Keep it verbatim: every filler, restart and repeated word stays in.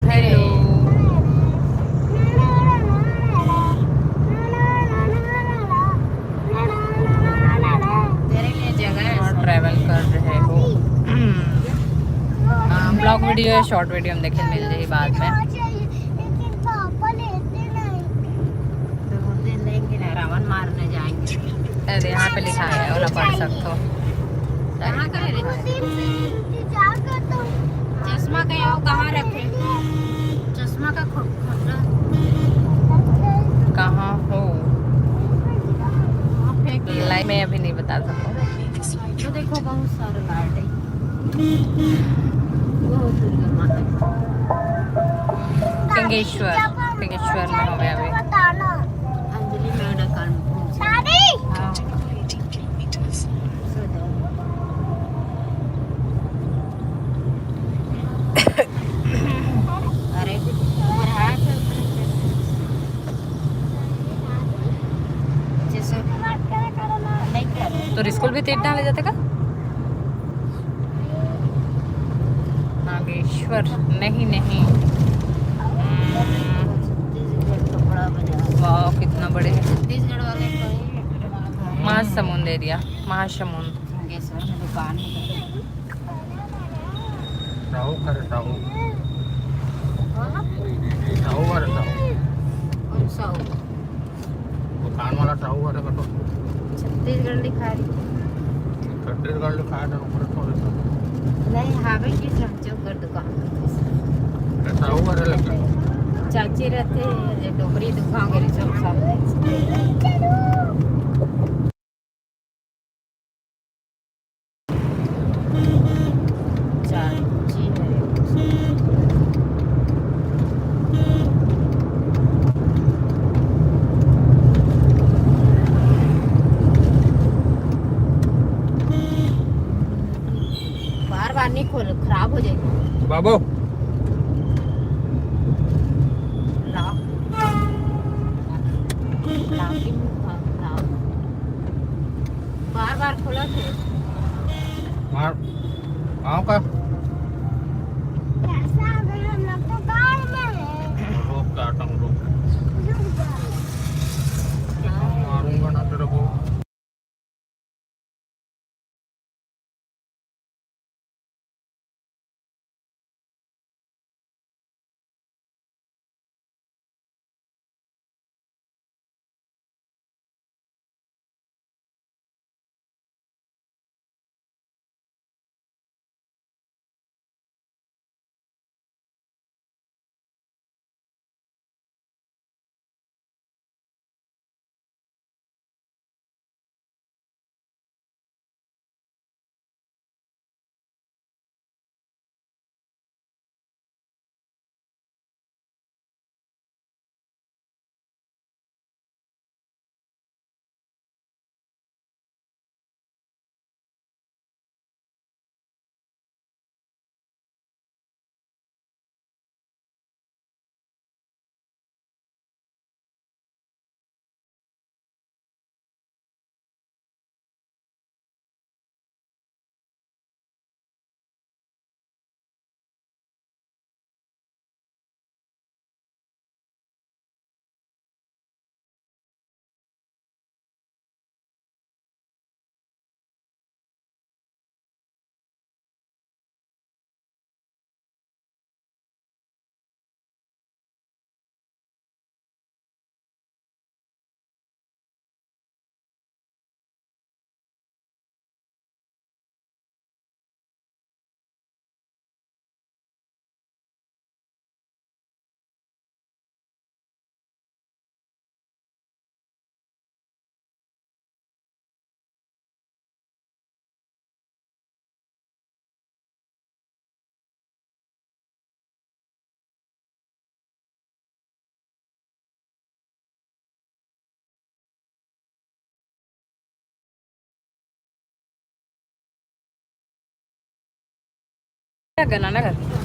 Hello. तेरे लिए जगह है। और ट्रैवल कर रहे हो। ब्लॉग वीडियो या शॉर्ट वीडियो में देखे मिल जाही बाद में। रावण मारने जाएंगे। अरे, यहाँ पे लिखा है, ओला पढ़ सकते हो। कहाँ का है रे? चश्मा का वो कहाँ रखे? चश्मा का खो-, खोटा। कहाँ हो? वहाँ फेंक दिया। लाइव में अभी नहीं बता सकता। तो देखो, बहुत सारा लाइट है। बहुत सुंदर माता। सिंगेश्वर, सिंगेश्वर में हो गया अभी। अंजलि मैडम का। दादी। हाँ। अरे, ऊपर हाथ है, ऊपर। जैसे नहीं कर। तो स्कूल भी तीर डाले जाते का? नागेश्वर, नहीं, नहीं। छत्तीसगढ़ कपड़ा बाजार। वाह, कितना बड़े है। छत्तीसगढ़ वाले को ही महासमुंद एरिया, महासमुंद। नागेश्वर में दुकान है। साहू करे, साहू। साहू करे, साहू। कौन साहू? दुकान वाला साहू करे का तो। छत्तीसगढ़ लिखा है। छत्तीसगढ़ लिखा है तो ऊपर थोड़े सा। नहीं, हावे की छत्तीसगढ़ दुकान। साहू करे लगता है। चाची रहते हैं, ये डोकरी दुकान के सब सामने। चाची है। बार बार नहीं खोल, खराब हो जाएगी। बाबू। लॉक। लॉकिंग, हाँ, लॉक। बार बार खोला थे। मार। आओ का? कैसा? अगर हम लोग तो कार में हैं। रोक के आता हूँ, रोक। रुक जा। मारूंगा ना तेरे को। क्या करना ना घर?